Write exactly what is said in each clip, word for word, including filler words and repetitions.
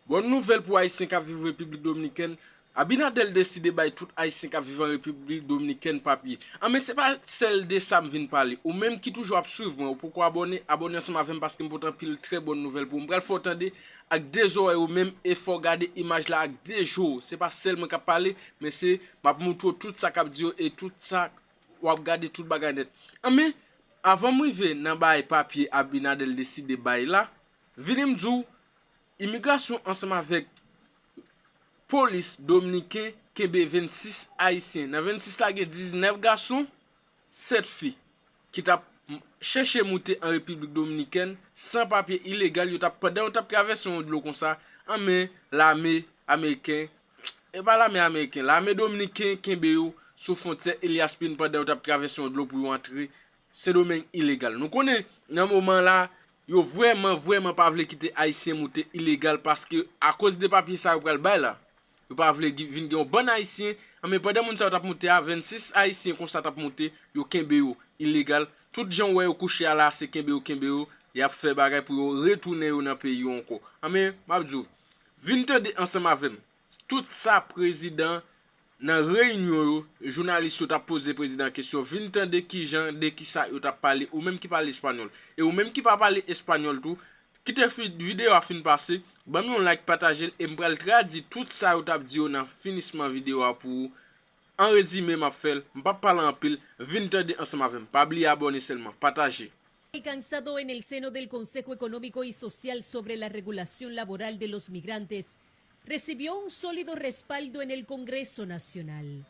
Bòn nouvèl pou Ayisyen k ap viv Repiblik Dominikèn, Abinader deside bay tout Ayisyen k ap viv an Repiblik Dominikèn papye. An, men se pa sèl de sa m vin pale. Ou menm ki toujou ap swiv mwen, ou poko abòne, abòne ansanm avè m paske m pote anpil trè bòn nouvèl pou ou. M pral fè w tande ak de zòrèy ou menm e fè w gade imaj la ak de je w. Se pa sèl mwen k ap pale, men se m ap moutre w tout sa k ap di yo e tout sa w ap gade tout bagay nèt. An, men, avan m rive nan bay papye Abinader deside bay la, vini m di w, imigrasyon ansanm avèk polis dominiken kenbe vennsis Ayisyen. Nan vennsis la, gen diznèf gason, sèt fi, ki t ap m-, chèche moute an Repiblik Dominikèn san papye ilegal. Yo t ap, pandan yo t ap travèse yon dlo konsa, an, men lame ameriken, e pa lame ameriken, lame dominiken kenbe yo sou fwontyè Elias Pin pandan yo t ap travèse yon dlo pou yo antre Sendomeng ilegal. Nou konnen, nan moman la, yo vrèman, vrèman pa vle kite Ayisyen moute ilegal paske akoz de papye sa yo pral bay la, yo pa vle gi-, vin gen yon bann Ayisyen. An, men pandan moun sa yo t ap moute a, vennsis Ayisyen konsa t ap moute, yo kenbe yo ilegal. Tout jan w wè yo kouche a la, se kenbe yo, kenbe yo, y ap fè bagay pou yo retounen yo nan peyi yo ankò. An, men, m ap di w, vin tande ansanm avè m. Tout sa prezidan nan reyinyon yo, jounalis yo t ap poze prezidan kesyon, vin tande kijan, de kisa yo t ap pale, ou menm ki pale espanyòl. E ou menm ki pa pale espanyòl tou, kite fi-, videyo a fin pase, ban m yon like, pataje l, e m pral tradui tout sa yo t ap di yo nan finisman videyo a pou ou. An rezime, m ap fè l, m p ap pale anpil, vin tande ansanm avè m. Pa bliye abòne sèlman, pataje. Alcanzado en el seno del Consejo Económico y Social sobre la regulación laboral de los migrantes, recibió un sólido respaldo en el Congreso Nacional.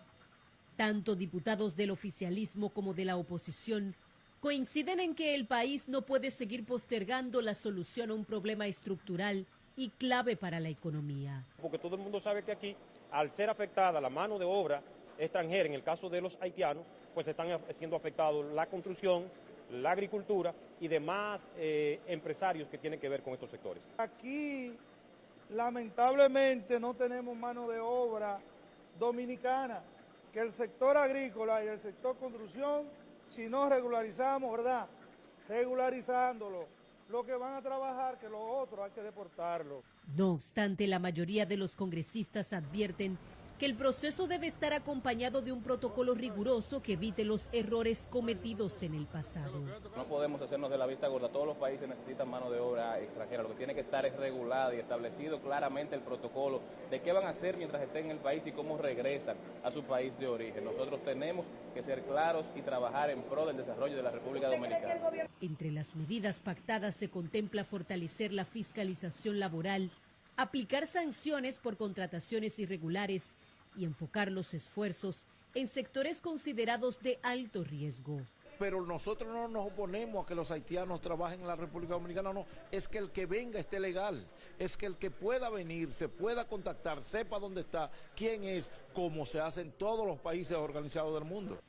Tanto diputados del oficialismo como de la oposición coinciden en que el país no puede seguir postergando la solución a un problema estructural y clave para la economía. Porque todo el mundo sabe que aquí, al ser afectada la mano de obra extranjera, en el caso de los haitianos, pues están siendo afectados la construcción, la agricultura y demás, eh, empresarios que tienen que ver con estos sectores. Aquí, lamentablemente, no tenemos mano de obra dominicana, que el sector agrícola y el sector construcción, si no regularizamos, ¿verdad? Regularizándolo, lo que van a trabajar, que lo otro hay que deportarlo. No obstante, la mayoría de los congresistas advierten que el proceso debe estar acompañado de un protocolo riguroso que evite los errores cometidos en el pasado. No podemos hacernos de la vista gorda. Todos los países necesitan mano de obra extranjera. Lo que tiene que estar es regulado y establecido claramente el protocolo de qué van a hacer mientras estén en el país y cómo regresan a su país de origen. Nosotros tenemos que ser claros y trabajar en pro del desarrollo de la República Dominicana. Entre las medidas pactadas se contempla fortalecer la fiscalización laboral, aplicar sanciones por contrataciones irregulares y enfocar los esfuerzos en sectores considerados de alto riesgo. Pero nosotros no nos oponemos a que los haitianos trabajen en la República Dominicana, no, es que el que venga esté legal, es que el que pueda venir se pueda contactar, sepa dónde está, quién es, como se hace en todos los países organizados del mundo.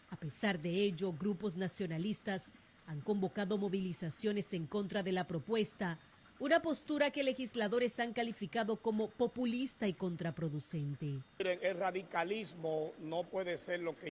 A pesar de ello, grupos nacionalistas han convocado movilizaciones en contra de la propuesta, una postura que legisladores han calificado como populista y contraproducente. Miren, el radicalismo no puede ser lo que